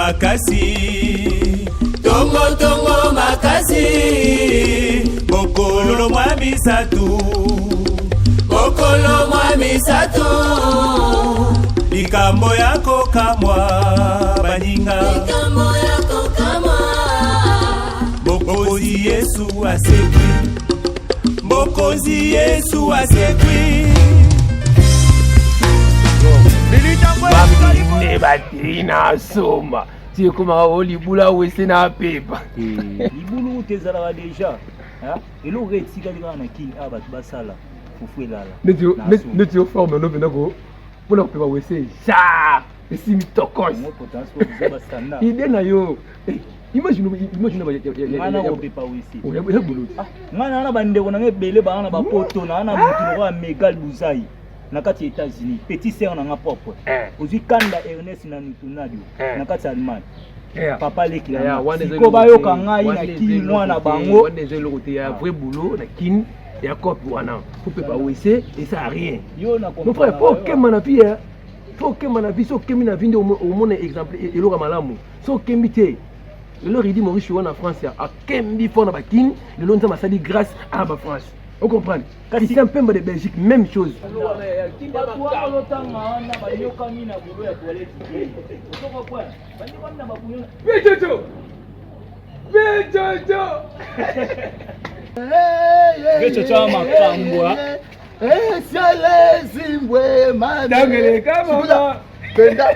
makasi, tongo tongo makasi, mokolo mwa misatu, mokolo mwa misatu, likambo ya kokamwa baninga, Likambo ya kokamwa. Mokonzi Yesu asekwi, Mokonzi Yesu asekwi. Bamine batei na soma ti ekomaka o libula wese na pepa. Libulu te ezalaka deja eloko etikali kaka na kini awa bato basala fufu elala. Neti yo forme no mpena ko mpona kopepa wese ja esimbi tokos ide na yo. Imagine, imagine. Ngai nakopepa wese. Ya buluti. Ngai naa na bandeko na ngai ebele baa na bapoto, naa na motu lokola Megal Buzai na kati ya États-Unis, petit sœur na nga propre. Ozwi kanda Ernest na Nutunadio na kati ya Allemagne, papa leki na nga. Siko bayoka ngai na kini mwana bango. Wana eza eloko te ya vrai boulot na kini ya cope wana popepa wese esa rien. Yo na Mon frère, faut okemba na vie, faut okemba na vie. So okembi na vie nde omona exemple eloko ya malamu. So okembi te, lelo Ridi Maurice wana France akembi fort na bakini, lelo Nzambe asali grâce a ba France, ocomprendre? Christian Pemba de Belgique, même chose. Bato wana ozotanga wana banyokami na bulo ya toilette te, ozokoprendre, banyokami na babulo. Bijojo Bijojo. Bijojo makambo. Esiale zimbwe. Tangeleka mama. Penda.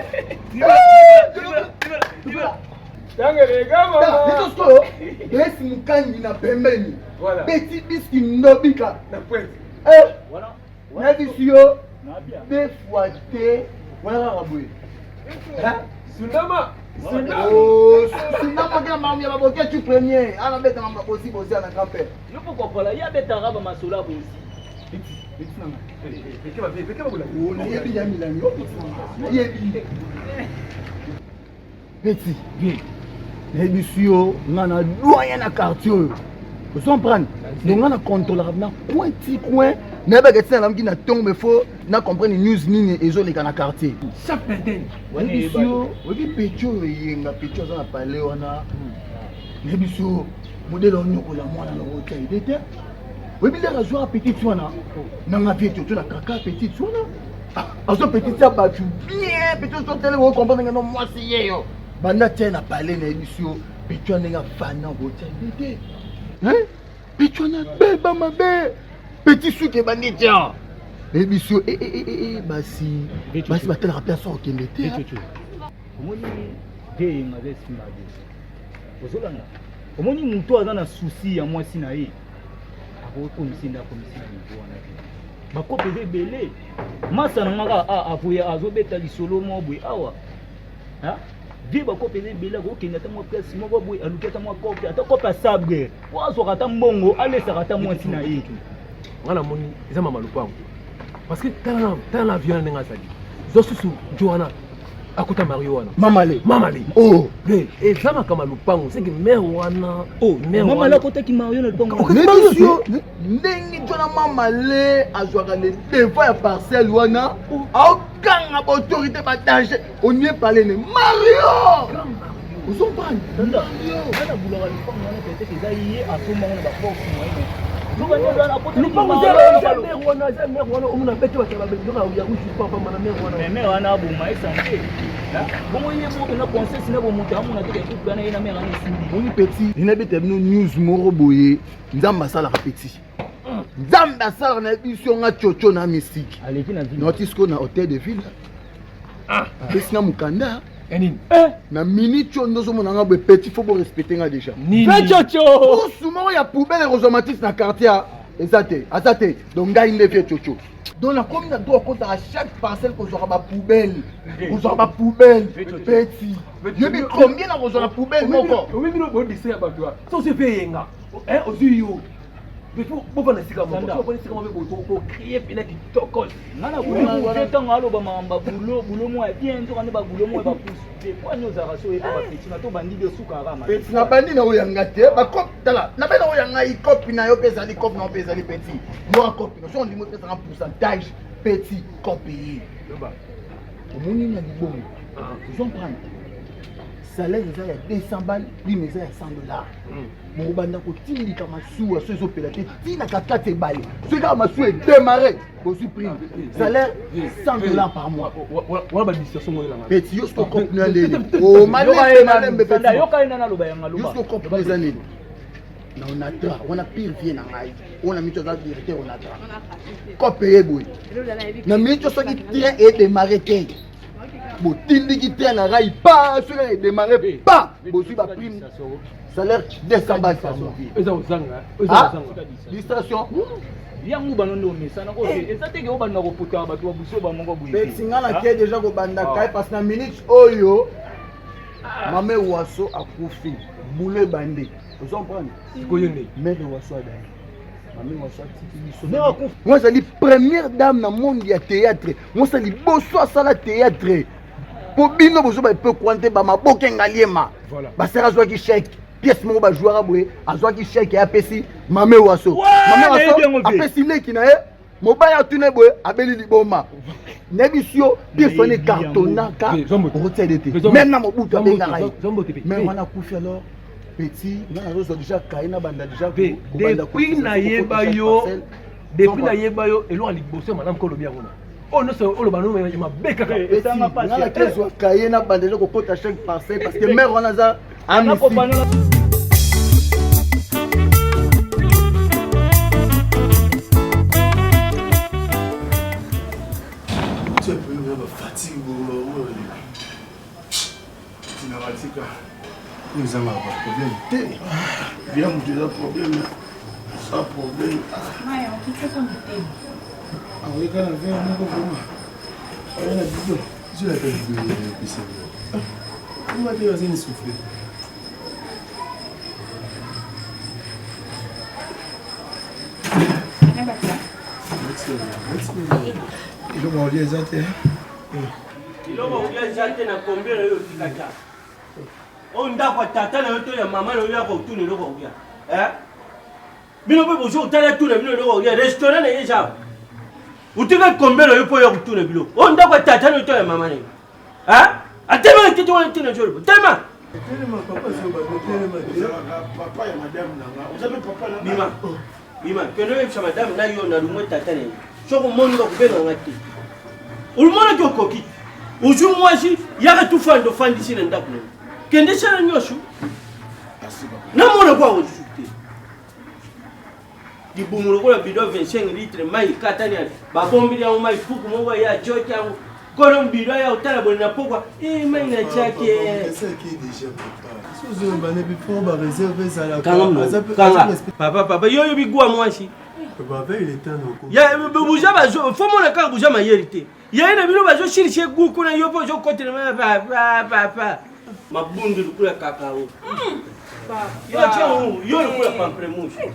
Tangeleka mama. Biso sikoyo esi mokangi na pembeni. Petit biski ndobika. Na pointe. Eh. Nayebisi yo deux fois te wana kaka boye. Sundama. Sundama kaka makambo ya baboke tu premier. Ana beta makambo ya bosi bosi ana grand-père. Yo mpo kokola ye abetaka bamasolo ya bosi. Nayebi ya milangi nayebi petit, nayebisi yo nga na doyen na quartier oyo, ozomprendre? Donc nga na contrôlaka na coin ti coin, nayebaka ntina nalamki na ntongo, mais faut na comprendre news nini ezoleka na quartier. Nayebisi yo, oyebi petit oyo eyenga, petit aza na palais wana. Nayebisi yo modele onyokola mwana na otia ide te. Oyebi ndenge azwaka petite wana nanga vie toto na kaka petite wana azo petite ya bato bien, petite ozotelema, ocomprendre ndenge no mwasi ye yo banda tia na palais. Nayebisi yo petit wana ndenge afanda, okotia ide te. Petit wana beba mabe, petit suki ebandi tia. Nayebisi yo basi basi batelaka mpe aso okende te. Omoni de eyenga aza esimba te, ozolanda. Omoni motu aza na souci ya mwasi na ye, akokomisi nde akomisi na niveau wana te. Bakope eza ebele. Masa na nga kaka avoya azobeta lisolo moko boye awa vie, bakope eza ebele. Akokende ata mwa place moko boye, aluki ata mwa kope, ata kope ya sabre po azwaka ata mbongo, alesaka ata mwasi na ye. Nga namoni eza mama lupango, parce que tala na vie wana ndenge azali, zwa susu jo wana akuta Mario wana. Mamale. Mamale. Oh. Eza makambo ya lupango, seke mare wana. Oh, mamale akotaki Mario na lupango. Nayebisi yo ndenge jona mamale azwaka le devant ya parcelle wana, aokanga baautorité badanger onie pale ne Mario, ozomprendre? Wana bulaka lupango wana, peut-être eza ye asombango na baforce moyen. Lupango eza mare wana, eza mare wana omona bete bato ya rouge papa na mare wana. Mais mare wana aboma esante bongo ye moko na conscience na bomoto amona te couple wana ye na mare wana esimbi. Moni petit, nabeta bino news moko boye. Nzambe asalaka, petit, Nzambe asalaka. Na biso nga coco na mystique. Aleki na ville. Noti sikoyo na hôtel de ville, apesi nga mokanda. Nini? Na minute oyo ndozomona nga boye, petit, faut borespecte nga déjà. Coco. Pusu moko ya poubelle ekozwa matisi na quartier eza te, aza te. Donc ngai nde vie coco, donc nakomi na droit okotaka chaque parcelle, kozwaka bapoubelle, kozwaka bapoubelle. Petit, yebi combien na kozwa na poubelle moko? Oyebi bino bodise ya bato so ozwi mpe eyenga ozwi yo, bofanda esika moko, bofanda esika moko, bocrée mpena kitoko. Nga na bulu ntango aloba makambo bulo bulo moko ya bien, nzoka nde babulo moko ya bapusu te. Po ani ozalaka so oyeba bapeti na to bandi bi osukaka. Petit, na bandi na oyo yanga te, bakope tala na be na oyo ya ngai, kopi na yo mpe ezali, kope na yo mpe ezali. Petit, yoka, kopi na so ondimi opesaka pourcentage. Petit, kope ye omoni na libongo, ozomprendre? Salaire eza ya 200 balles, prime eza ya 100 dollars. Bokobanda kotindika masuwa so ezopela te ntina katikati ebale soki kaka masuwa edémarre bozwi prime salaire 100 dollars par mois. Wana badistraction moyelanga. Petit, yo siko cope na ndeni o malembe malembe petit. Yoka ye nana aloba yanga. Yo siko cope eza nini na Onatra wana pire vie na ngai oyo na mito aza directeur Onatra cope ye boye na mito soki train edémarre te botindiki train na rai pa soki edémarre pa bozwi baprime salaire 200 balles par mois. Eza kozanga, eza kozanga. Distraction. Yango bano nde omesana oyo eza teke oyo banda koputaka bato ya busoba moko boye. Petit, nga na ke déjà kobanda kai parce que na minute oyo mame Waso akufi boulot ebandi, ozo comprendre? Sikoyo nde mare Waso adai, mame Waso atiki biso. Moi azali première dame na monde ya théâtre, mwasi ya liboso asala théâtre mpo bino bozoba epe kwan te bamaboke ngaliema. Basere azwaki chèque pièce moko bajouaka boye, azwaki chèque apesi mame Waso, mame Waso apesi leki na ye mobali atuna boye abeli liboma. Nayebi yo pièce wana ecartonnaka okotia ye te, même na Mobutu abengaka ye mais wana akufi. Alors petit, nga nazozwa déjà kaye na banda déjà. Depuis nayeba yo, depuis nayeba yo, eloko ya liboso ya malamu ko olobi yango na oyo nyonso oloba no ya mabe kaka. Nga nakezwa kaye na banda déjà kokota chaque parcelle parce que mare wana aza amisi. Tika ezangaka baproblème te, bia moto eza problème sans problème. Akoyeka na verre moko vraiment aya na bidon zolaka bidon epesa nga te, aza insouffle. Eloko olia eza te. Biloko olia eza te na combien na yo otikaka oyo ndako ya tata na yo to ya mama na yo ya kotuna eloko olia? Bino mpe bozo kotala tuna bino eloko olia restaurant na ye eza otika combien na yo mpo ya kotuna biloko oyo ndako ya tata na yo to ya mama na yo? Atelema na kiti wana tina jolobo telema. Papa ya madame na nga, oza mpe papa na. Bima bima, kende oyebisa madame na yo na lumwe tata na ye. Soki omoni bakobenganga te, olumonaki okoki ozwi mwasi yaka tufanda ofandisi na ndako na yo, kende sala nyonso namona kwa ozwi te libumu lokola bidon 25 litre mai katani babombeli yango mai puku moko ya joki yango kolo bidon ya otala boye na pokwa mai na tiaki. Papa, papa, yo oyebi gwa mwasi buza bazo fo mona kaka buza mayeli te yaye na bino bazosilisa egu kuna yo mpo ozokotela papa mabundu lokola kakao yo tia yo lokola pamplemousse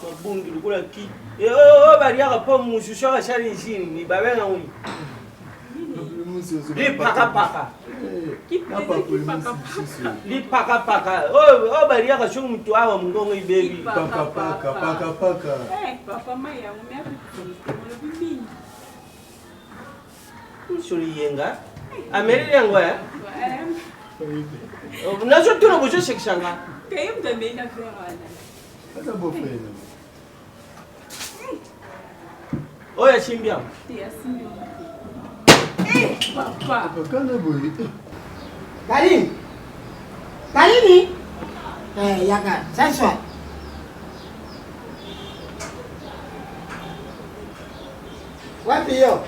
mabundu lokola ki oyo baliaka mpo mosusu akasali nzini babenga ngo lipakapaka, lipakapaka oyo baliaka soki motu awa mongongo ebebi. Pakapaka, pakapaka. Soli yenga ameleli yango ya nazotuna bozosekisa nga. Aza beau-frère. Oyo asimbi yango. Kana boye. Karine! Karine! Eh, yaka, sasa. Wapi yo?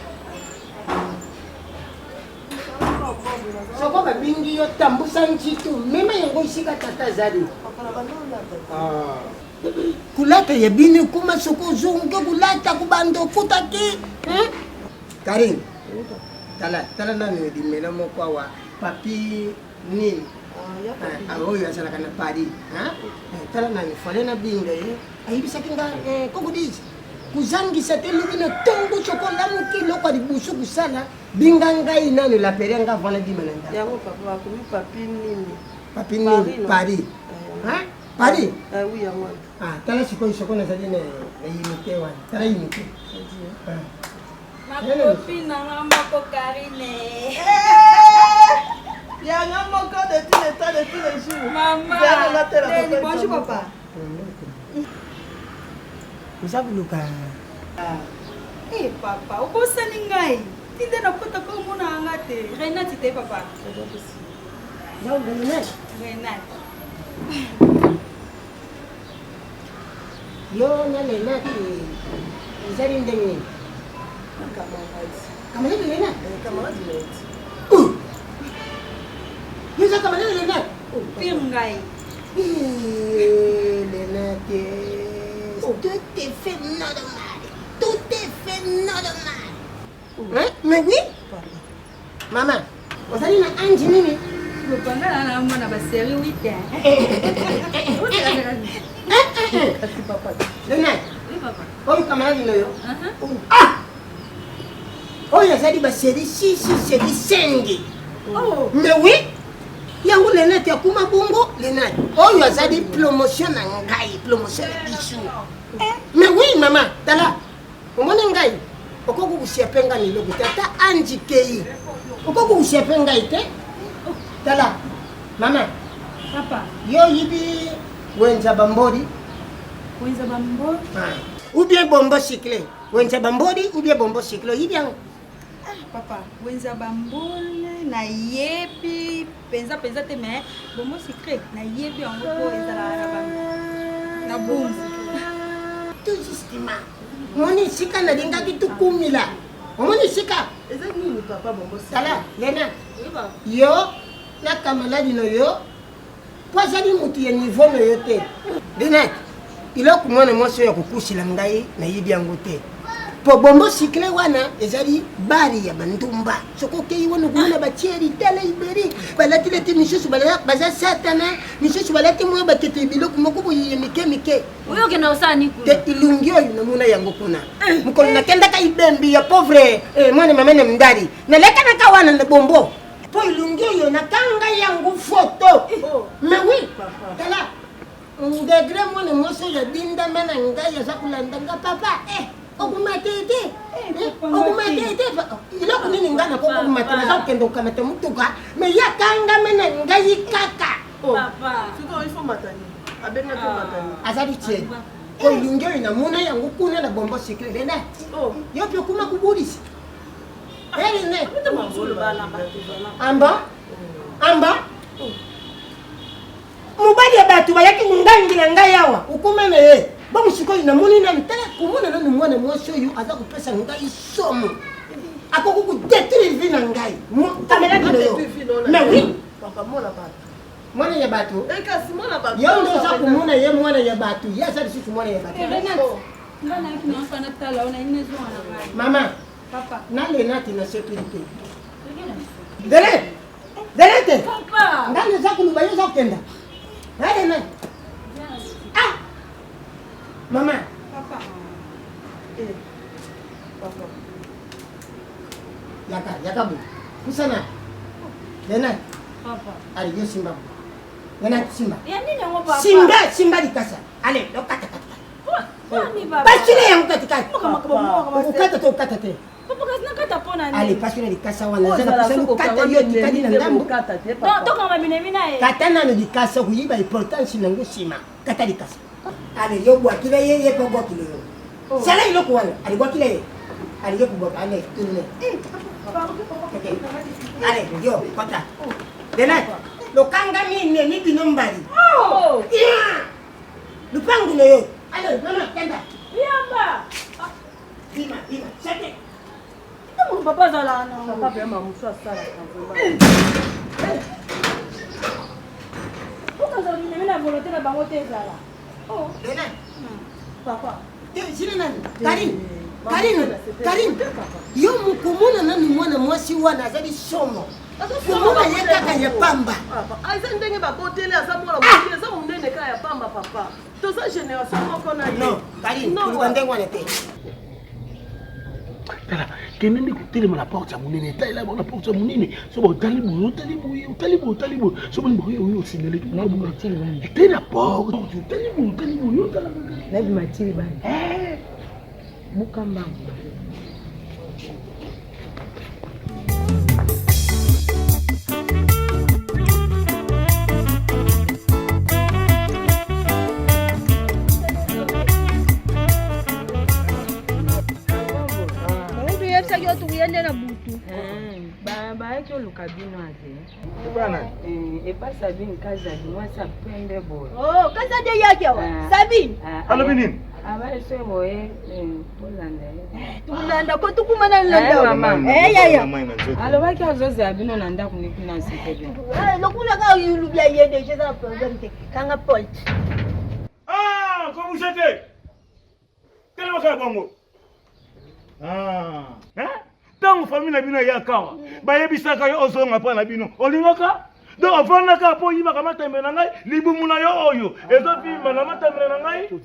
Soko babingi yo tambusa njitu, mema yango esika tata azali. Ah. Kulata ya bino kuma soko ozongi kulata kubanda okutaki. Karine, tala tala nanu limela moko awa papi nini oyo azalaka na Paris. Tala nani fale na binga ye ayebisaki nga kokodise kuzangisa te lobi na ntongo soko olamuki eloko ya liboso kosala binga ngai nanu lapere nga vana bima na ndako. Yango papa bakomi papi nini? Papi nini Paris, Paris. Oui, yango. Ah, tala sikoyo soko nazali na unité wana, tala unité. Makopi nanga moko Karine. Yanga moko. Star de tous les jours. Maman. Zala natela Neni, papa bonjour Nzambe. papa. Oza koluka Eh papa, obosani ngai. Tinde nakota ko omona nga te. Renate te papa. Renate. Renate. Yo na Renate ezali ndenge nini? Camarade. Camarade Renate? Camarade Renate. Yo oza camarade Renate? Pire ngai. Eh, Renate, tout est fait normal. Tout est fait normal. Hein? Mais oui. Maman, ozali na ange nini? Papa nga na mona ba série 8. Renate, Oui papa. oyo camarade na yo? Ah! Oyo azali ba série 6, série 5. Oh. Mais oui. Yango Renate akuma bongo Renate. Oyo azali promotion na ngai, promotion na biso. Mais oui mama, tala. Omoni ngai okoki kosiepe ngai na eloko te ata anji kei okoki kosiepe ngai te tala mama Papa. yo oyibi wenza bamboli Wenza bamboli. Ah. ou bien bombo cycle wenza bamboli ou bien bombo cycle oyibi yango Ah, papa, wenza bambole nayebi mpenza mpenza te mais bombo sucré nayebi yango mpo ezalaka na ba na bumbu. Tout justement omoni esika nalingaki tukumila omoni esika Eza nini papa bongo? tala lena yo na kamaladi na yo mpo azali motu ya niveau na yo te renate eloko mwana mwasi oyo ya kokusila ngai nayebi yango te po bombo sikle wana ezali bari ya bandumba soki okei wana okomona batieri tala iberi balatilati misusu baza satana misusu balati mwa bakete biloko moko boye ya mike mike Oyo okenda kosala nini kuna? te ilungi oyo namona yango kuna mokolo nakendaka ibembi ya pauvre eh, mwana mama na mndali nalekanaka wana na bombo mpo ilungi oyo nakanga yango foto mais oui tala ndegre mwana mwasi oyo adindama na ngai aza kolanda nga papa eh, okomata te okomata te eloko nini ngai nakokomata naza kokende kokamata motuka mais ye akangama na ngai kaka Papa. Sikoyo il faut matani. Abengaki matani. azali tie olingi oyo namona yango kuna na bombo sikle lena yo mpe okuma kobulisa eline amba amba mobali ya bato bayaki kongangela ngai awa okoma na ye bongo sikoyo namoni nanu tala komona nanu mwana mwasi oyo aza kopesa ngai somo akoki kodetruire vie na ngai kameladi na yo mais oui Papa mwana bato. mwana ya bato Eh kasi mwana bato. yo nde oza komona ye mwana ya bato ye aza lisusu mwana ya bato Eh, Renate, nga nayaki na mfa natala yo nayebi nazonga na ngai. mama Papa. nalenati na sécurité dele dele te Papa. ngai naza koloba yo oza kokenda nalena ah mama Papa. Eh. Papa. yaka yaka boye kusana lena Papa. ale yo simba boye lena simba Ya nini yango papa? simba simba likasa ale lokata katikati Poni papa. pasule yango katikati Papa. okokata te okata te Papa kasi nakata pona nini? ale pasule likasa wana eza na kusana okata yo tikali na ndambo Non, tokanga binemi na ye. kata nano likasa koyiba importance nango nsima kata likasa ale yo bwakila ye ye mpe obwakila yo sala eloko wana ale bwakila ye ale yo kobwaka ale tourne ale yo kota lenat lokanga nini ni bino mbali Yeah! lupangu na yo ale mama kenda Yamba. bima bima sete Ntango papa azalaka na Papa pe mamusu asalaka vraiment. okanza binemi na volonté na bango te ezala. Oh. lenat Papa. te zina nani karine karine karine yo mokomona nanu mwana mwasi wana azali somo komona ye kaka ya pamba Papa, eza ndenge baboteli aza mwana moke eza monene kaka ya pamba papa. Toza génération moko na ye. non karine koluka ndenge wana te tala kende nde kotelema na porte ya monene etalela bango na porte ya monene so baotali boye otali boye otali boye otali boye so boni boye oyo osinele te na porte otali boye otali boye otala nabima tili bana buka mbangu Bayaki oluka bino ate. Epa nani? Eh, epa Sabine Kazadi, mwasi ya pembe boye. Oh, Kazadi eyaki awa. Ah. Sabine. Ah, Alobi nini? Abaye so boye, eh, bolanda ye. Tulanda ko tukuma na Eh, landa. mama. Eh, yaya. Alobaki azozela bino na ndako ni kuna nsete bino. Eh, lokula ka yulu bia ye deja eza na problème te. Kanga porte. Ah, kobouge te. Telema kaka bongo. Ah, hein? Ntango famille na bino eyaka awa, bayebisaka yo ozonga mpa na bino. Olingaka? Donc ofandaka mpo oyibaka matembe na ngai, libumu na yo oyo ezobima na matembe na ngai. Hein?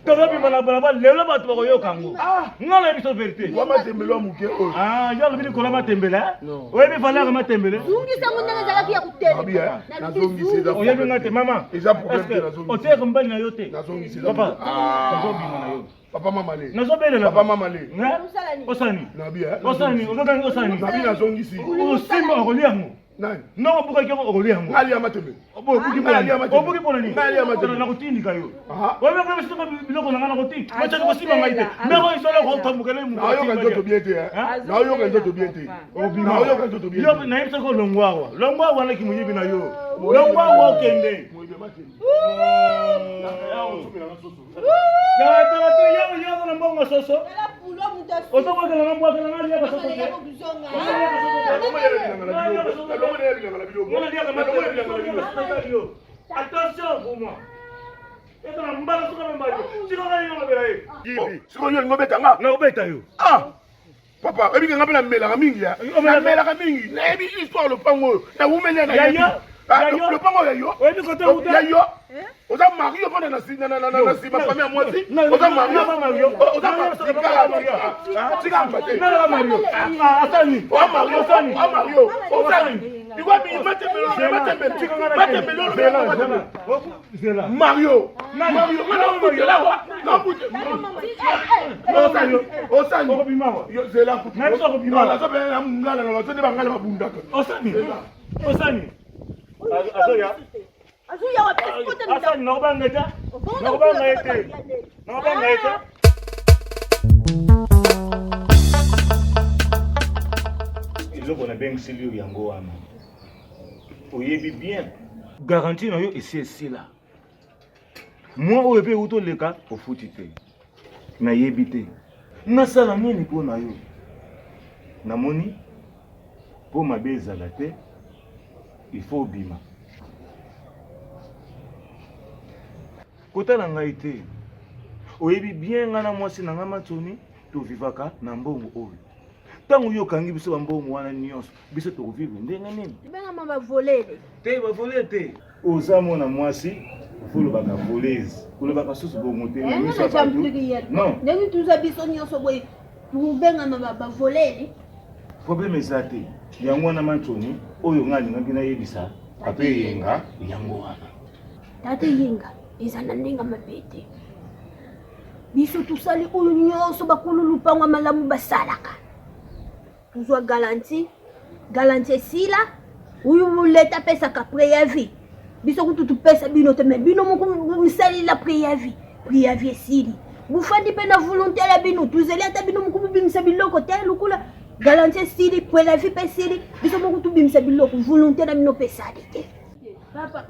Tozobima na balabala lelo bato bakoyoka yango. Ngai nayebi biso verité. Wa matembele wa moke oyo. Ah, yo alobi likolo ya matembele. hein? Oyebi valeur ya matembele? Zungisa ngo ndenge ezalaki ya kotelema. Nazongisi eza Oyebi ngai te mama. Eza problème Est-ce te que nazongisi. otiaka mobali na yo te? Nazongisi Papa, Ah. nazobima na yo. Papa Mamale. Nazobelela. Papa Mamale. Hein? Osani. Nabi eh. Osani, ozokani osani. Nabi nazongisi. Osimba okolia yango. Nani? Ndongo obukaki yango okolia yango. Ngali ya matembe. Obuki Ngali ya matembe. Obuki pona nini? Ngali ya matembe. Nakotindika yo. Aha. Oyebi pe biso biloko na ngai nakotindi. Macha kosimba ngai te. Mero isola kotambukela ye moto. Nayoka nzoto bien te eh. Nayoka nzoto bien te. Obima. Nayoka nzoto bien Yo te. nayebisaki yo longwa awa. Longwa awa naki moyibi na yo. Longwa awa okende. Moyibi ya matembe. Tala tala te yo yo na mbongo soso. Ozobwakela na mbwakela na liaka soso te. Attention pour moi. Eza na mbala soka memba yo. Tika yo ngobela ye. Sikoyo yo olingi obeta nga? Nakobeta yo. Ah! Papa, oyebi ke nga mpe namelaka mingi ya. Namelaka mingi. Nayebi histoire lopango oyo. Nawumeli ya Ya nayebi. yo? Ah, Ya yo? Lopango ya yo. Oyebi kote wuta? Ya yo. Oza mario ofanda na na nsima famille ya mwasi. Oza mario. Oza mario. Tika amba te. Nana Mario. Ah, asani. Oza mario. Osani. Oza mario. Osani. Ikwa mi matembele matembele. Matembele olobi matembele. Zela. Mario. Mario. Nga nakutela wa. Nakutela. Osani. Osani. Okobima wa. Yo zela kutu. Na biso okobima wa. Nazobela na ngala na bazo nde bangala babundaka. Osani. Osani. Azoya. Azuya wa pesi kote ndako. Asani nakobanga te. Nakobanga ye te. Nakobanga ye te. Eloko nabengiseli yo yango wana oyebi bien garantie na yo esi esila mwa oyo mpe euti oleka ofuti te nayebi te nasala nini mpo na yo namoni mpo mabe ezala te il faut obima kotala ngai te oyebi bien ngai na mwasi na ngai matsoni tovivaka na mbongo oyo ntango yo okangi biso bambongo wana nyonso biso tokovivre ndenge nini Tubengama bavolele. te bavole te oza mwana mwasi olobaka volese kolobaka susu bongo te na miso ya bato non ndenge tuza biso nyonso boye tubengama bavolele. problème eza te yango wana mantoni oyo ngai alingaki nayebisa papa eyenga yango wana Tata Yenga eza na ndenge mabe te. Biso tosali oyo nyonso bakolo lupango ya malamu basalaka. Tozwa garantie, garantie esila, oyo leta apesaka préavis. Biso kutu topesa bino te, mais bino moko misalela préavis. Préavis esili. Bofandi mpe na volonté ya bino, tozeli ata bino moko bobimisa biloko te lokola garantie esili, préavis mpe esili, biso moko tobimisa biloko, volonté na bino mpe esali te. Papa,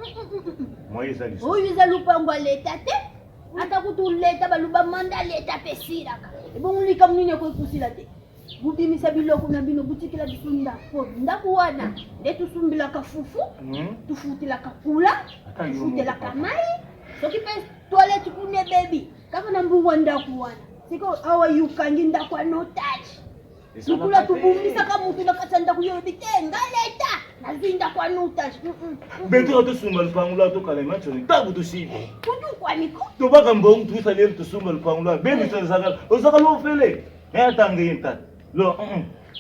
moye eza lisusu oyo eza lupango ya leta te ata kutu leta baloba manda leta mpe esilaka ebongo likambo nini ekoki kosila te bobimisa biloko na bino botikela biso ndako ndako wana nde tosumbilaka fufu tufutelaka kula Ata yo moko, tufutelaka papa. mai soki mpe toilette kuna ebebi kaka na mbongo ya ndako wana sikoyo awa yokangi ndako ya notage lokola tobumisaka motu na kati ya ndako yo olobi te nga leta nazwi ndako ya notage beto tosumba lupango lwa tokala machoni tabu tusibe kutukwaniko tobaka mbongo tuisaleli tosumba lupango lwa bebi tozakala ozakala ofele naye atanga ye ntata lo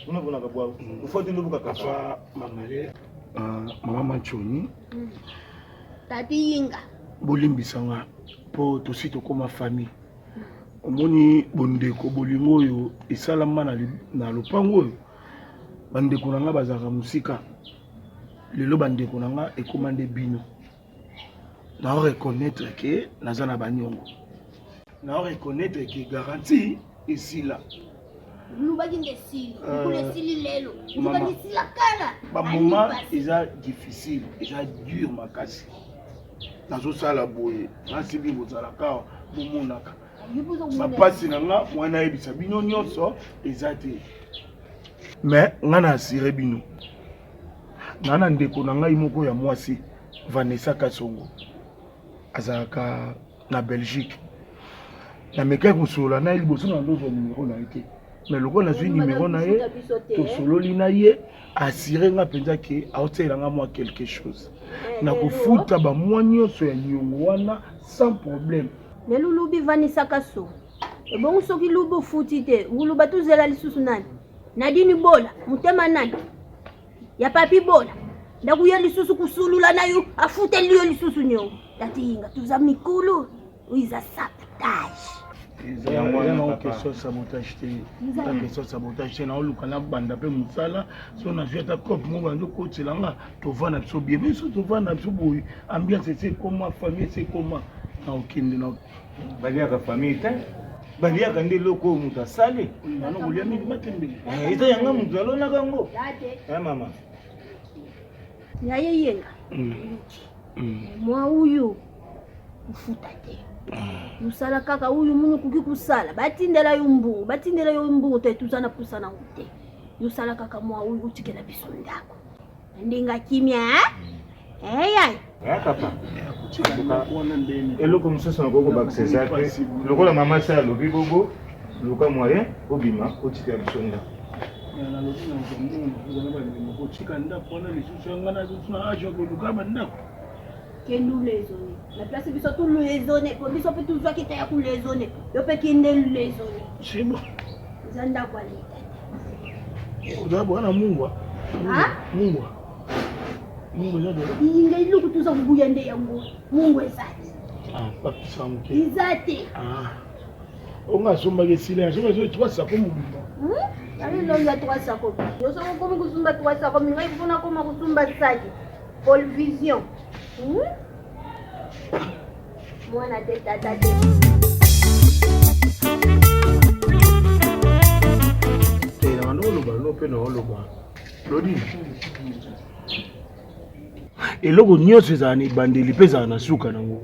unabonaka bwa ufoti lobuka Papa Mamale, mama Manchoni, tati yinga bolimbisa nga mpo tosi tokóma famille. Omoni bondeko bolingo oyo esalama na lopango oyo bandeko na nga bazalaka mosika lelo bandeko na nga ekóma nde bino nao reconnaître ke naza na baniongo nao reconnaître ke garantie esila. Lubaki nde esili. Nkulu esili lelo. Mama. Nzokande esila kala. Ba moment eza difficile, eza dur makasi. Nazosala boye, nasibi bozalaka awa, bomonaka. Bapasi na nga mwana ayebisa bino nyonso eza te. Mais nga na assure bino. Nga na ndeko na ngai moko ya mwasi Vanessa Kasongo azalaka na Belgique. Namekaki kosolola na ye liboso na ndozwa numero na ye te. Mais lokola nazwi numero na ye, tosololi na ye, assure nga mpenza ke aotiela nga mwa quelque chose. Nakofuta bamwa nyonso ya niongo wana sans problème. Lelo lubi Vanessa Kasongo. Ebongo soki lubi ofuti te, wuluba tozela lisusu nani? Nadine Bola, motema nani? Ya Papi Bola. Ndako ye lisusu kusulula na yo, afuteli yo lisusu niongo. Tati Yinga, toza mikolo, oyo eza sabotage. Eza nango question sabotage te, eza question sabotage te. Naoluka nabanda mpe mosala, so nazwi ata cope moko bandi okotela nga, tovanda biso bien, biso tovanda biso boye, ambiance esi ekoma, famille esi ekoma, naokende na Baliaka famille te, baliaka nde eloko oyo moto asali. Nano kolia mingi matembele. Eh, eza yanga moto alonaka yango. Eh, mama. Ya ye yenga. Mwa uyu kufuta te. Musala kaka uyu munu kuki kusala. Batindela yo mbongo, batindela yo mbongo te tuza na pusa na te. Yosala kaka mwa uyu utikela biso ndako. Ndinga kimia, eh? Eh, yai. Eh, papa. Eloko mosusu nakoki kobakisa eza te lokola mama se alobi bongo luka moyen obima otikela biso ndako. Nalobi na mbongo nakozala na bandeko kotika ndako wana lisusu yanga na lisusu na age ya koluka bandako. Kende ulezone na place biso tulezone po biso mpe tuzwaki te ya kulezone yo mpe kende lezone. C'est bon. Eza ndako ya leta te. Oza bwana mungwa. Mungwa. Mungu eza de. Inga eloko toza kobuya nde yango mungu eza te. Ah, bakisa moke. Eza te. Ah. Onga asombaki esila, asombaki soki 3 sako mobimba. Ali longa 3 sako. Yo soki okomi kosumba 3 sako, mingai mpona koma kosumba saki. Paul Vision. Mwana te tata te. Te na bando oloba no mpe na oloba. Lodi. Eloko nyonso ezala na ebandeli mpe ezala na suka nango.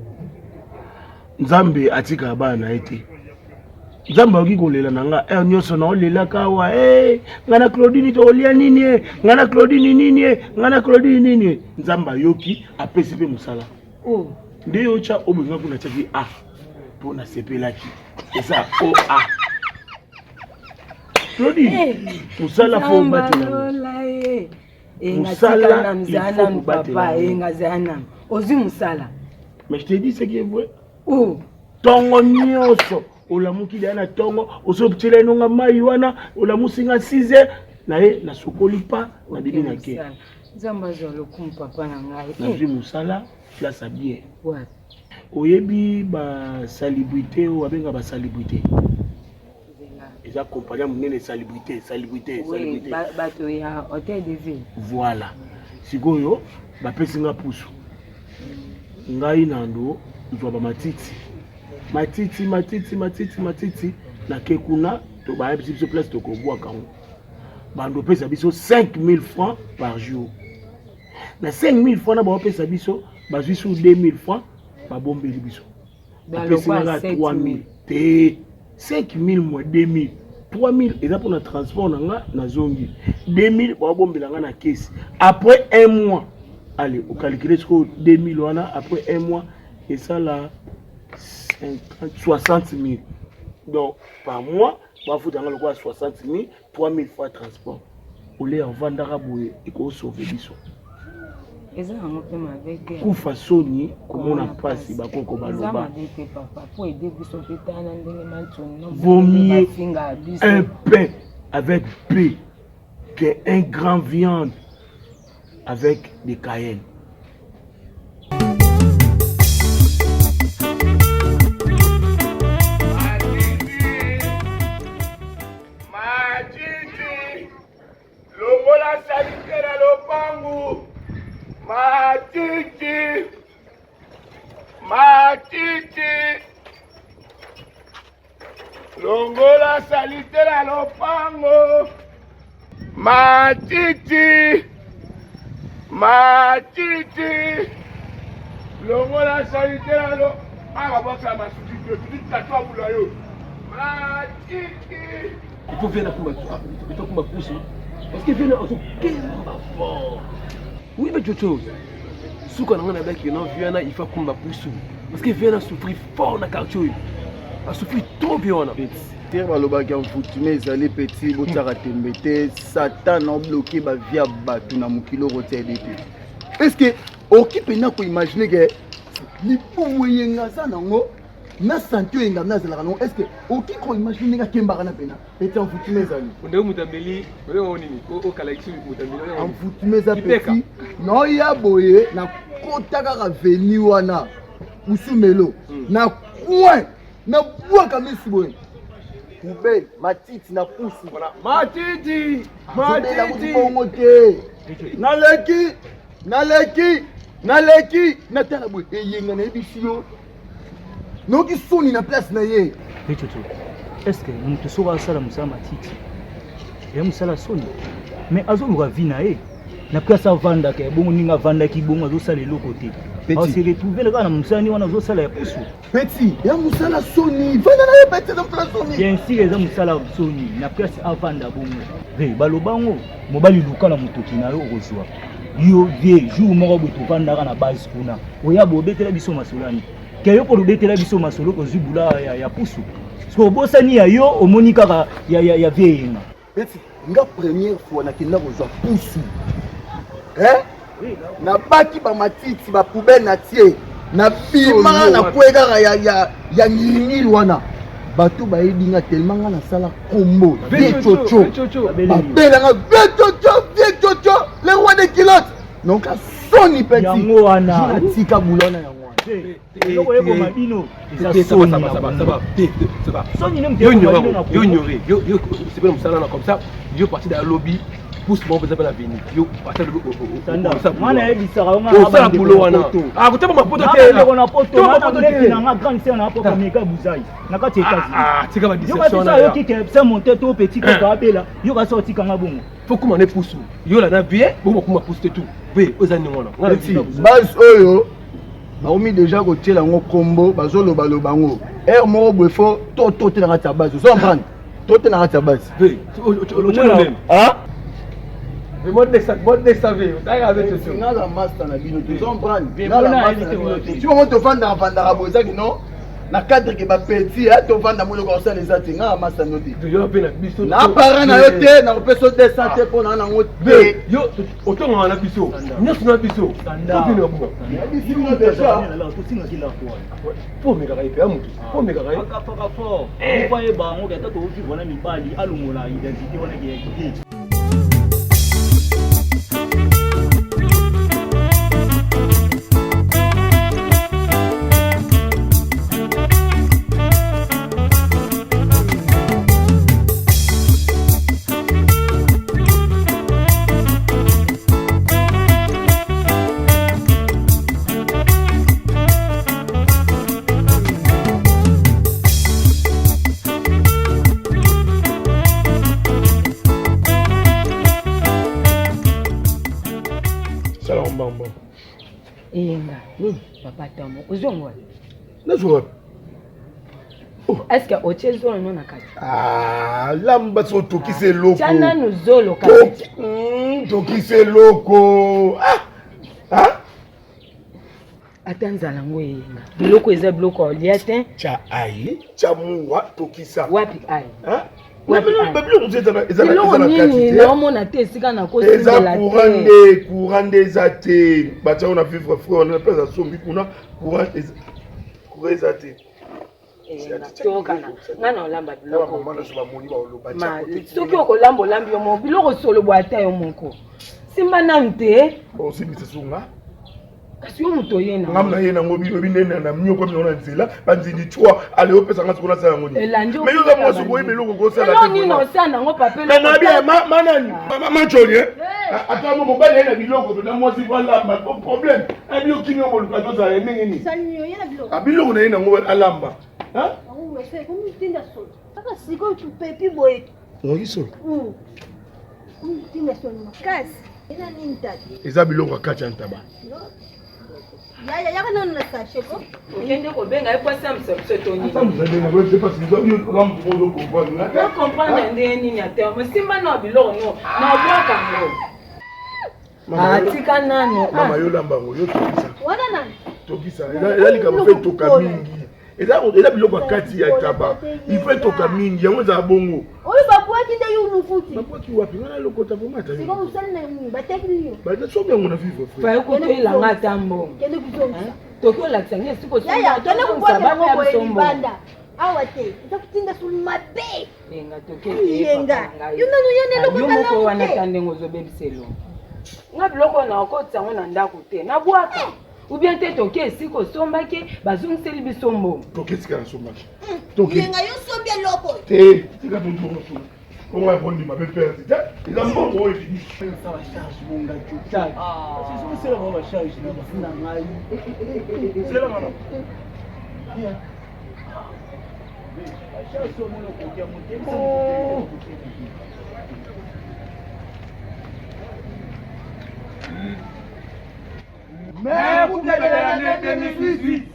Nzambe atikaka bana na ye te. Nzambe akoki kolela na nga heure nyonso naolelaka awa eh, nga na Claudine tokolia nini eh, nga na Claudine nini eh, nga na Claudine nini eh. Nzambe ayoki apesi mpe mosala. Oh. Nde yo tya oyo nga kuna tiaki A mpo nasepelaki eza O A. Claudine, mosala fo obatela yango. Mosala il faut kobatela yango. Ozwi mosala. Mais je te dis ce qui est vrai. Oh. Tongo nyonso olamuki deya na tongo ozotiela enonga mai wana olamusi nga 6 heures na ye nasokoli pa nabimi na ke. Nzambe azwa lokumu papa na ngai. Nazwi mosala place ya bien. Oyebi ba salubrité oyo babenga ba salubrité eza compagnie ya monene salubrité salubrité salubrité bato ya hôtel de ville. Voilà. Sikoyo bapesi nga pusu ngai nando zwa ba matiti matiti matiti matiti matiti nake kuna to bayebisi biso place tokobwaka yango bando opesa biso 5000 francs par jour na 5000 francs na baopesa biso bazwi su 2000 francs babombeli biso bapesi nga 3000 te 5000 moins 2000 3000 eza mpona transport na nga nazongi 2000 baobombela nga na kesi après un mois allez okalkule sikoyo 2000 wana après un mois esala 50 60 000 donc par mois bafuta nga lokola 60 000 3000 fois transport ole avandaka boye ekosauve biso eza yango mpe mabe te kufa soni komona mpasi bakoko eza baloba mabe te papa mpo ede biso mpe tala ndenge mantoni vaut mieux bafinga biso un pain avec paix que un grand viande avec des cayenne. Matiti longola salite na lopangu matiti matiti longola salite na lopango. Matiti matiti longola salite na lo awa babwakela masuki te tuti tatu abula yo matiti Il faut venir kuma il faut kuma pusu parce que vena ozokemba fort oui mais jojo suka na ngai nabaki non viana il faut kumba pusu parce que viana souffrir fort na quartier oyo asouffrir trop bien wana Terre balobaki envouteme ezali petit botiaka tembe te satan obloke bavie ya bato na mokili okotia ede te est ce que okoki mpenza koimagine ke libumu eyenga aza nango na sante oyo engamna azalaka nango est ce que okoki koimagine ndenge akembaka na mpena petit envouteme ezali ondenge moto ameli obenga nini okalakisi moto ameli envouteme eza petit naoya boye nakota kaka veni wana musumelo na coin nabwaka misu boye poubelle matiti na pusu matiti matiti bongo te naleki naleki naleki natala boye eyenga nayebisi yo noki soni na place na ye Pechocho, est-ce que moto soki asala mosala matiti ya mosala soni mais azoluka vie na ye na place avandaka ya bongo ndenge avandaki bongo azosala eloko te ase retrouve kaka na mosala nde wana azosala ya pusu Petit, ya musala soni. Vanda na ye petit eza musala soni. Bien sûr eza musala soni na place avanda bongo. Ve baloba ngo mobali luka na motoki na yo okozwa. Yo vie jour moko boye tovandaka na base kuna. Oya bobetela biso masolo ani. Ke yo mpo obetela biso masolo kozwi bula ya, ya pusu. Siko obosani ya yo omoni kaka ya, ya, ya vie yenga. Petit, nga première fois nakenda kozwa pusu. Eh? Nabaki ba matiti ba poubelle na tie. Na bima na kwe kaka ya ya ya ngiringiri wana. Bato bayebi nga tellement nga nasala kombo vieux Chocho. Babela nga vieux Chocho, vieux Chocho, le roi des culottes. Donc soni petit. Yango wana. Natika boulot wana yango wana. eloko eboma bino eza soni soni nde moto yo ignore yo yo sepela mosala na comme ça yo parti da lobi pousse moko mpenza mpe na veni yo parti lobi mwana ayebisaka yo osala boulot wana akotema mapoto te ndeko na poto na na nga grande sœur na poto mega buzai na kati ya États-Unis tika ba distraction na yo kasi ke sa monte to petit kaka abela yo kasi otika nga bongo faut kuma ne pusu yo la na vie bokoma kuma pusu te tout be oza ndenge wana base oyo bakomi deja kotiela yango nkombo bazolobaloba yango heure moko boye fo to to te na kati ya base ozo comprendre to te na kati ya base naza master na bino te ozo comprendre naza master na bino te ti bango tovandaka vandaka boye ezaki non na cadre ke bapeti tovanda moloko kosala eza te ngai masa no te na parent na yo te nakopesa yo 200 te mpo na nango te yo otongaka na biso nyonso na biso tokende babunga po omekaka ye mpe ya motu po omekaka ye akafaka fort po ayeba yango ata tokovivre na mibali alongola identité wana ya idée Eyenga nini papa tomo ozwi yango wapi? Nazwa wapi? Oh. Est-ce que otie zolo no na kati? Ah, lamba so tokisi eloko. Tia nanu zolo kasi. Tokisi eloko. Ah! Ah! Ata nzala yango eyenga. Biloko eza biloko ya olia te. Tya ayi, tya muwa, tokisa. Wapi ayi? Hein? Biloko eza na kati te. Naomona te esika nakosimbela te. Eza courant nde, courant nde eza te. Batia na vivre frère wana place asombi kuna courant eza courant eza te. Tokana nga na olamba biloko soki okolamba olambi yo moko biloko solo bwa ata yo moko simba nanu te osimbisa sunga kasi yo moto oye na ngam na ye nango bino bino na mnyoko bino na nzela banzindi twa ale opesa nga sikoyo nasala yango nini elandi mais yo oza mwasi okoyeba eloko okosala te nini osala nango papa mais nabi manani machoni eh ata mo mobali aye na biloko to na mwasi alamba problème abi okimi yo moluka tozala ndenge nini biloko na ye nango alamba Kaka sikoyo tupepi boye. Oyoki solo? Tinda solo makasi. Eza nini tata? Eza biloko ya kati ya ntaba. Yaya yaka nanu na sachet ko. Okende kobenga ye po asambisa biso to nini? Ozo comprendre ndenge nini ata mosimba na biloko no na obwaka ngo. Ah, tika nanu. Mama yo lamba ngo yo tokisa. Wana nani? Tokisa. Eza likambo mpe toka mingi. Eza eza biloko ya kati ya taba. Il faut etoka mingi yango ezala bongo. Oyo babwaki nde yo lukuti. Babwaki wapi? Nga nalokota vraiment ata. Sikoyo osali na nini? Bateki yo. Basombi yango na vivre frère. Faye kotoyela nga ata mbongo. Kende kozongisa. Toki olakisa nge esika Yaya, kende kobwakela yango boye libanda. Awa te, eza kotinda solo mabe. Yenga toki Yenga. Yo nanu ya na eloko yo moko malamu wana te. ata ndenge ozobebisa elongo. Nga biloko oyo nakokotisa yango na ndako te. Nabwaka. Ou bien te toki esika osombaki bazongiseli biso mbongo. Toki esika nasombaki. Toki. Yenga yo sombi eloko. Te, tika tozongo solo. Bongo ya kondima mpe perte te. Eza mbongo oyo ebimi. Mais vous de l'année 2018.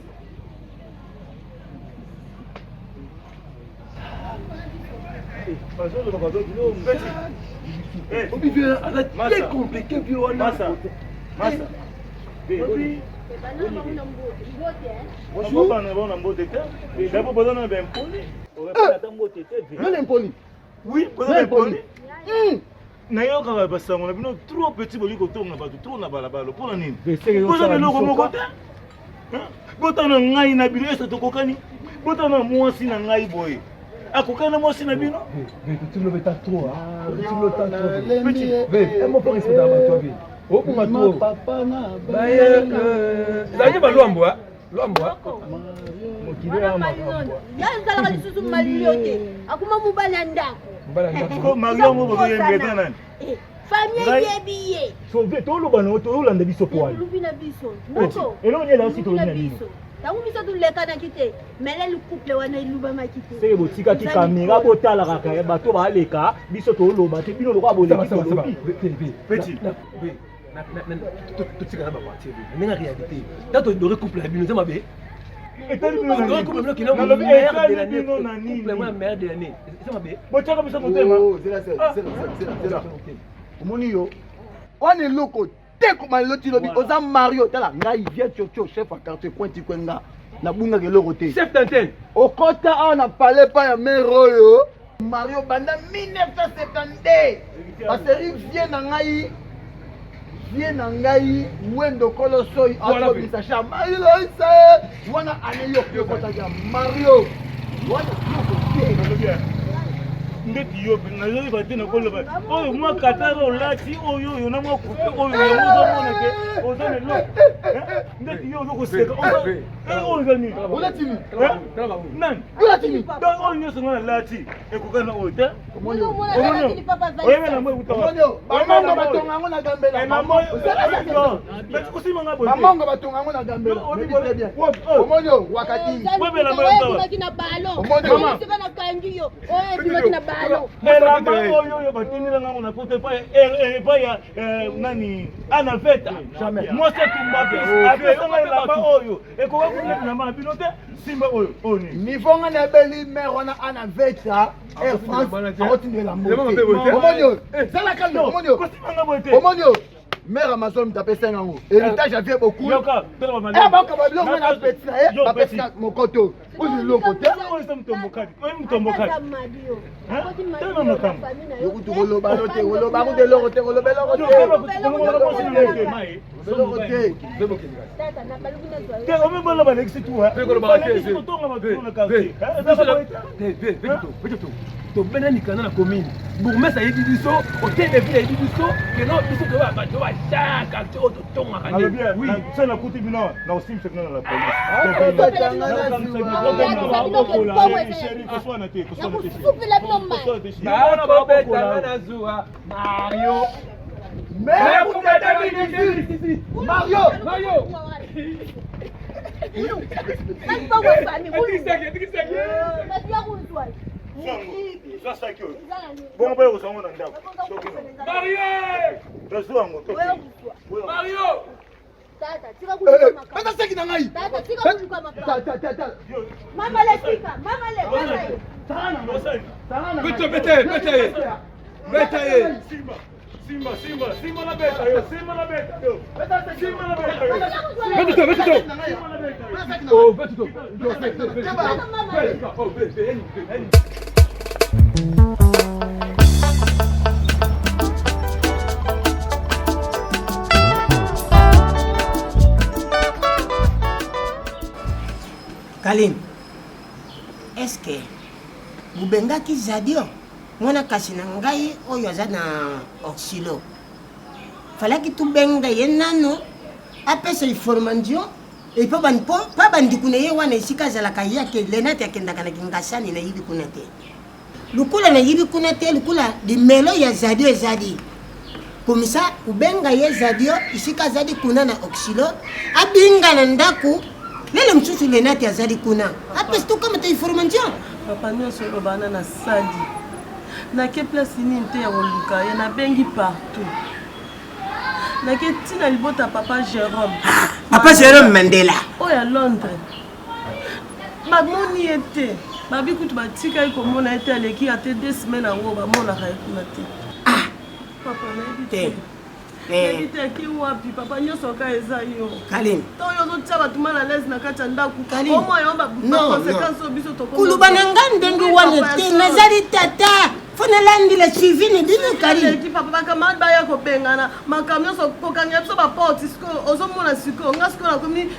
Aza très compliqué vieux wana. Masa. Bonjour. Mbote te. D'abord boza na ba impoli. Ata mbote te. Nani impoli? Oui, boza na impoli. Nayokaka basango na bino trop petit bolingi kotonga bato trop na balabala mpo na nini? Boza na eloko moko te. Botana ngai na bino ese tokokani. Botana mwasi na ngai boye. Akokani na mwasi na bino? Obunga trop. Ezalaki balwambo lwambo Wana malino. Ya ezalaka lisusu malio te. Akoma mobali ya ndako. Mario yango bozoyemba eza nani? Famille eyebi ye. Sauve toloba na yo tolanda biso po wana. Elubi na biso. Ndoko. Eloko nini elakisi Elubi tolobi na na bino. biso. Tango biso tolekanaki te. Meleli couple wana elubamaki te. Seke botikaki kamera botalaka kaka bato baleka biso toloba te bino lokola boleki tolobi. Petit. Totika na bapartir ndenge réalité ta todore couple na bino eza mabe. Etali bino na Todore nini? couple na bino kina Nalobi meilleur de etali l'année. bino na nini? Couple mwa meilleur de l'année. Eza mabe. Botiaka biso motema. Oh, zela, zela, zela, zela, zela. Omoni yo wana eloko te koma lelo ti lobi oza mario tala ngai vie tiocho chef ya quartier coin ti coin nga nabungaka eloko te chef d'antenne okota awa na palais pa ya mare oyo mario banda 1972 baseri vie na ngai vie na ngai wendo kolo soi akobimisa char mario loise wana ane yo okotaki ya mario wana eloko te Ndeti yo nazoyeba te nakoloba oyo mwa katara olati oyo oyo na mwa kupe oyo yango ozomona ke oza na eloko ndeti yo ozo koseka oyo eza nini olati nini nani olati nini donc oyo nyonso nga nalati ekokani na oyo te bamongo batonga yango na gambela bamongo batonga yango na gambela omoni oyo wakadini Oyo ebimaki na ballon. Omoni oyo. Esika nakangi yo. Oyo ebimaki na ballon. Elamba oyo oyo batindela ngango na poto epai epai ya nani anaveta mwasi atumba apesanga elamba oyo ekoka kuneti na na bino te simba oyo oyo nini niveau nga nayebeli mare wana ana veta air france akotindela mbote omoni oyo zalaka no omoni oyo omoni oyo mare amazon moto apesa yango héritage ya vie bokul bakoba biloko nga na peti na ye bapesi na mokoto oyo eloko te yokutu koloba no te koloba kutu eloko te koloba eloko te eloko te te omibona balekisi tu balekisi kotonga bato na quartier tobenda mikanda na commune bourgmestre ayebi biso hotel de ville ayebi biso keno biso toyeba bato ba chaque quartier oyo totongaka nde oui so nakuti bino na osimisa bino na la police bakobetanga na zuwa mario Mario Mario Zwa saki oyo. Bongo mpe okozwa yango na ndako. Mario! Tozwa yango. Mario! Tata, tika kuluka makambo. Pesa saki na ngai. Tata, tika kuluka makambo. Mama le tika, mama le pesa ye. Beta, beta ye, beta ye. Beta ye. Simba, simba, simba, simba na beta yo, simba na beta yo. Simba na beta yo. Beta to, beta to. Oh, beta to. Oh, beta, beta. Kalim, est-ce que bobengaki Zadio mwana kasi na ngai oyo aza na Oxilo? Falaki tobenga ye nano apesa information epo pa bandiku na ye wana esika azalaka ye ake Lenate akendaka na Kingasani nayibi kuna te. Lokola nayibi kuna te lokola limelo ya Zadio ezali komisa kubenga ye Zadio esika azali kuna na Oxilo abinga na ndako lelo mosusu Lenate azali kuna apesi tokamata information. Papa nyonso oloba wana nasali nake place nini te ya koluka ye nabengi partout nake ntina libota papa Jerome Papa Jerome Mandela oyo ya Londres bamoni ye te babi kutu batikaki komona ye te aleki ate de semaine yango bamonaka ye kuna te ah. papa nayebi te nayebi te ake wapi papa nyonso ka eza yo Kaline to yo ozotia bato mal à l'aise na kati ya ndako omoi yo baconséquence oyo biso koloba na ngai ndenge wana te nazali tata fo nalandela suivi na bino Kaline papa bacamarade baya kobengana makambo nyonso kokanga biso baporte sikoyo ozomona sikoyo nga sikoyo nakomi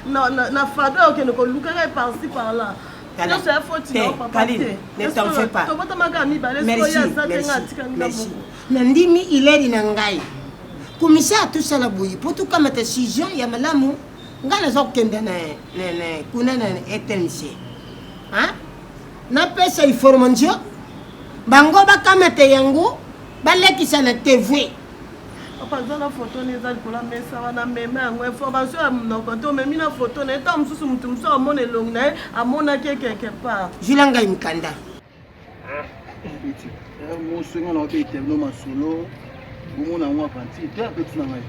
na fado ya okende koluka ngai parci par là nyonso ya foti na papa te tobotamaka mibale sikoyo aza te nga atikani nga moko nandimi ileri na ngai komisa tosala boye mpo tokamata decision ya malamu ngai naza kokende na kuna na rtnc napesa information bango bakamata yango balekisa na tv Papa aza na foto na eza likolo ya mesa wana mema yango information ya monoko te omemi na foto na ye ntango mosusu moto mosusu amona elongi na ye amonaki ye quelque part. Zwila ngai mokanda. Mosenga na obeta bino masolo bomona yango aventure te apeti na ngai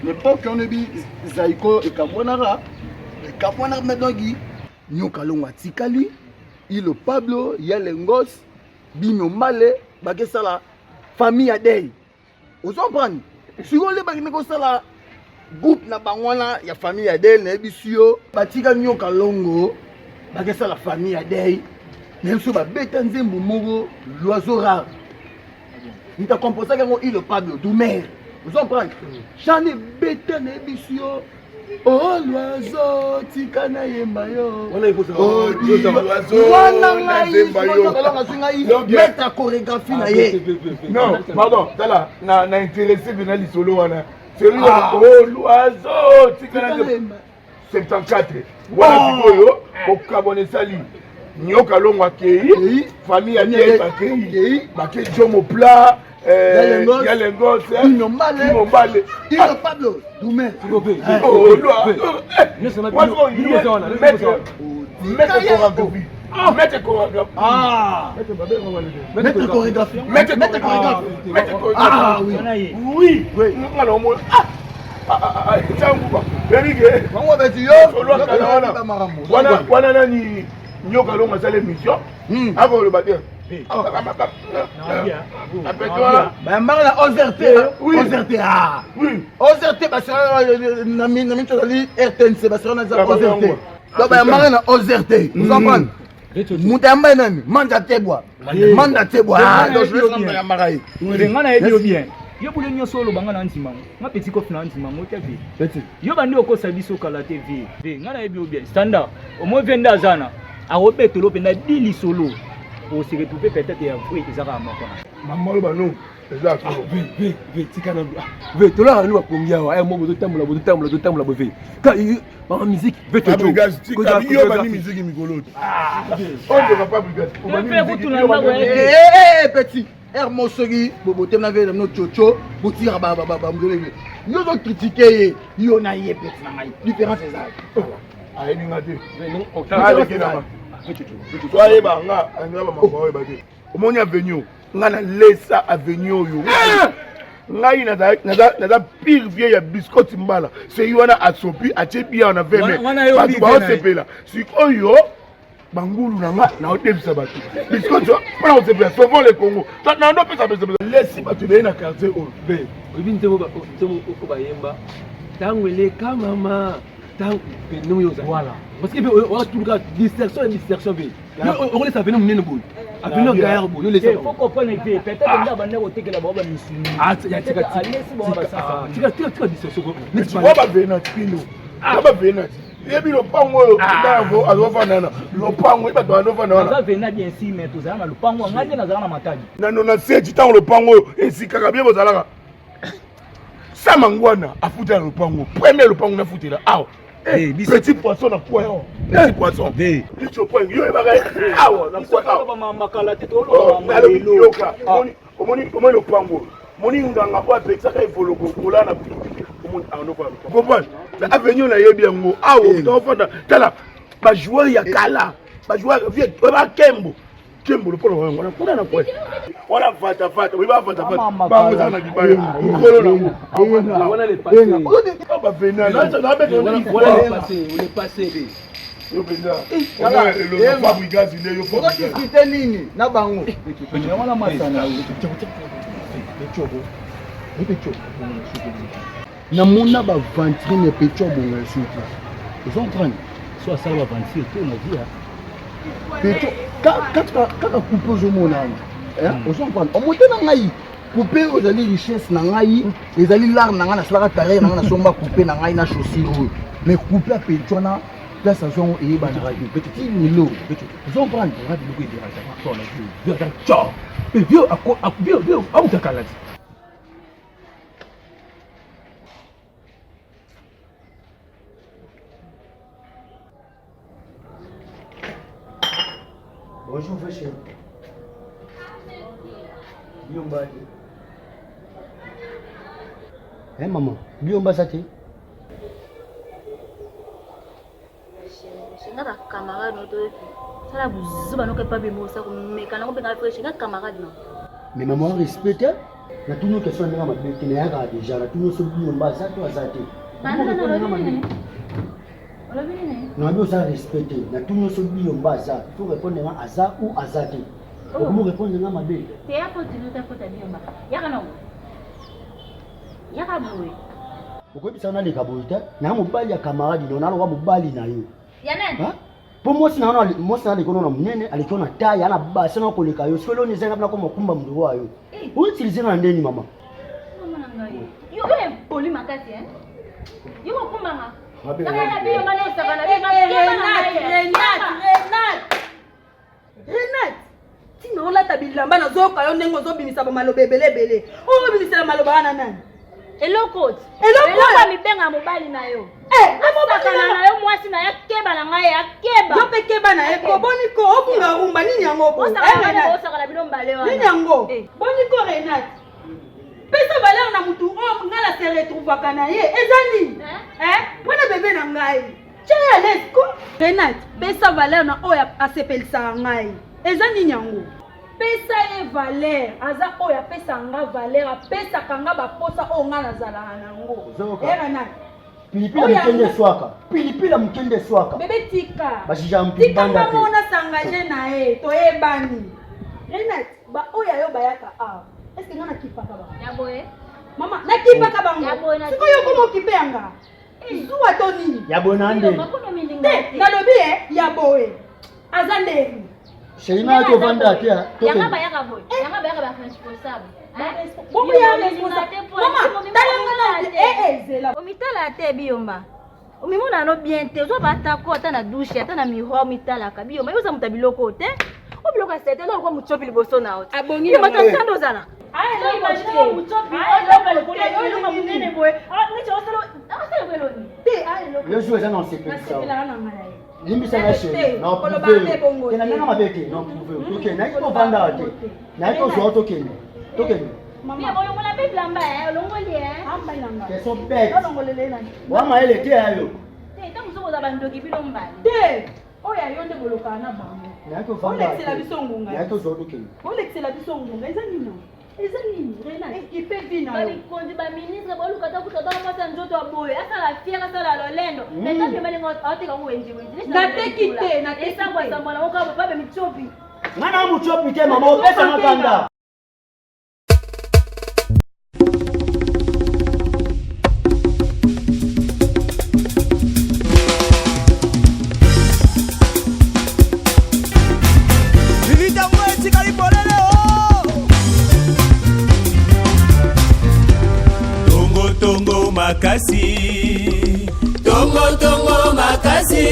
na epoke wana ebi zaiko ekabwanaka ekabwanaka mpe donki nyoka longo atikali ilo pablo ya lengos bino mbale bakesala famille ya dei ozo comprendre sikoyo nde bakende kosala groupe na bango wana ya famille ya dei nayebisi yo batika nyoka longo bakesala famille ya dei nayebisi yo babeta nzembo moko loiseau rare moto akomposaki yango ilo pablo dumer ozo comprendre chane ebeta nayebisi yo Oh l'oiseau tika nayemba yo wana ngai azwi ngai maître chorégraphie na ye non pardon tala na intéressé mpena lisolo wana celui wana oh l'oiseau tika nayemba 74 wana sikoyo kokabwana esali nyoka longo akei famille ya nie bakei bakei jomo plat ya lengos ino mbale ino pablo dume maître chorégraphie maître chorégraphie maître chorégraphie maître chorégraphie maître chorégraphie oui oui nga na omona ah ntango yebi ke bango beti yo wana wana nani nyoka longo asala émission akoloba te bayambaka na 11 te 11 te 11 te basala na mingi ozali rtnc basala na 11 te donc bayambaka na 11 te ozomprendre moto ayamba ye nani manda tebwa manda tebwa yambaka ye nga nayebi yo bien yo bule nyonso oloba nga na ndima ngo nga petit kofi na ndima ngo te vie yo bandi okosa biso kala te vie vie nga nayebi yo bien standard omoi vie nde aza na akobetelo mpenza di lisolo ose retrouve peut-être ya vrai eza kaka moko na mama oloba no eza solo ve ve tika na ve tolaka nanu bapongi awa mo bozotambola bozotambola bozotambola boye ve Mama musique, veut te Fabregas, tika yo bani musique mikolo. Oyo Fabregas. Eh petit, er mo soki bobotem na vele no chocho, botika ba ba ba mgelele. Yo zo critiquer ye, yo na ye petit na ngai. Différence eza. Ayebi nga te. Aleki na ba. So ayeba nga, anga ba mama oyeba te. Omoni avenue nga na lesa avenue oyo. Ah! Ngai naza pire vieux ya biscotte mbala. Sei wana asopi atie bia na veme. Bato baosepela. Sikoyo bangulu na nga naodebisa bato biscotte mpo na kosepela sauvons le Congo. Nando pesa pesa pesa lesi bato ebele na quartier oyo. Be, oyebi nzembo oyo bayemba ntango eleka mama ntango mpe ndenge oyo ozali. Voilà. Parce que wakatuluka distraction ya distraction mpe okolesa aveni monene boye aveni ya gaillard boye olesa faut comprendre te peut-être nda banda kotekela bango bamisuni tika tika distraction wa bavenati bino wa bavenati yebi lopango oyo ndako azofanda na lopango ye bato bazofanda wana aza vena bien si mais tozala na lopango ngai nde nazala na matadi na 97 ntango lopango oyo esikaka bien bozalaka sama ngwana afutela lopango premier lopango nafutela awa eh, petit poisson na coin awa petit poisson licho point yo oyebaka awa na coin awa te yoka omoni omoni lopango omoni nganga oyo apekisaka evoloko kola na butu omoni awa noko ya lopango comprendre avenue nayebi yango awa tofanda tala bajoueur ya kala bajoueur vie bakembo kembo lokola wango wana kuna na kwe wana vata vata oyebi bavata vata bango eza na libaya mokolo nango wana le passé bavena le passé yo mpenza elonga fabrigas nde yo ozodiskute nini na bango wana masana namona baventrine pecho abonga ya soki ozo comprendre so asala baventure to na vie pecho kaka coupe ozomona wana hmm. ozo comprendre omote na ngai coupe oyo ezali richesse na ngai ezali lare na ngai nasalaka carrière na ngai nasomba coupe na ngai na chaussure oyo mais coupe ya pecho wana place azwa yango eyebanaka te ti lelo ozo comprendre amutakala ti Bonjour, frère chéri. Biomba. Eh maman, biomba ça te. Nga ba camarade no toyoki. Sala buzuba no kepa bimo sa komeka na kobenga fresh nga camarade no. Mais maman respecte natuni yo question ndenge mabe te nayaka deja natuni yo soki biyomba aza to aza te nabi oza respect te natuni yo soki biyomba aza il faut répondre nga aza ou aza te okomi répondre nga mabe yaka boye okoyebisa naleka boye te na mobali ya camarade no naloka mobali na yo ya nani mpo mwasi na wana mwasi na aleki na monene aleki na taille ana base na koleka yo soki eloni ezanga mpona koma kumba moto oyo yo eh. outilize nga na ndeni mama mama na ngai yo yo impoli makasi hein yo kokumbanga Renate ntina olata bilamba nazoyoka yo ndenge ozobimisa bamaloba ebele ebele oyo obimisela maloba wana nani eloko eloko amibenga mobali na yo eh, asakana na yo mwasi na ye akeba na ngai akeba yo mpe keba na ye ko boni ko obunga rumba nini yango eh, osakana bino mbale wana nini yango eh. boni ko renate pesa valeur na mutu oyo ngai na se retrouvaka na ye eza nini mpona bebe na ngai Tia ye à l'aise ko. Renate, pesa valeur na oyo asepelisaka ngai. Eza nini yango? Pesa ye valeur, aza oyo apesaka nga valeur, apesaka nga baposa oyo nga nazalaka na yango. Eh Renate. Pilipili ya mokende eswaka. Pilipili ya mokende eswaka. Bebe tika. Bajija mpibanda te. Tika nga mona s'engager na ye, toyebani. Renate, ba oyo ya yo bayaka awa. Est-ce que nga nakipaka bango? Ya boye. Mama, nakipaka bango. Sikoyo okoma okipe yanga. Zuwa to nini? Ya boye na nde. Te, nalobi e ya boye. Aza ndenge. Chérie na to vanda te. Yanga bayaka boye. Yanga bayaka ba responsable. Bongo ya responsable. Mama, tala nga na eh eh zela. Omitala te biyomba. Omimona no bien te. Ozo bata ko ata na douche, ata na miroir omitalaka biyomba. Yo oza moto ya biloko te. O biloko ya sete, oza lokola mutsopi liboso na yo. Abongi. Yo bato ya ozala. Yo jour eza na osepelisa limbisa na chéri na prouve te na ndenge mabe te na prouve tokende nayaki kovandaka te nayaki kozwa tokende tokende question bête wa mayele te ya yo te oyo ya yo nde bolokaka na bango. Olekisela biso ngonga. Yaki ozwa tokende. Olekisela biso ngonga eza nini? Eza nini Renate? Ekipe vi na yo. Bakonzi ba ministre baluka ta kuta bana mwasi ya nzoto ya boye asala fier asala lolendo mais kaka balinga ateka ngo wenze wenze. Nateki te, nateki te. Esangwa sangwa na ngo kaka babe mitsopi. Nga na mutsopi te mama opesa nga kanda. Lilita ngo etikali polele o Tongo tongo makasi Tongo tongo makasi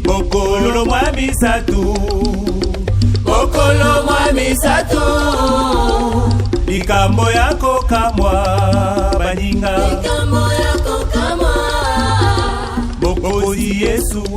Mokolo mwa misatu Mokolo mwa misatu Likambo ya kokamwa baninga Likambo ya kokamwa Mokonzi Yesu.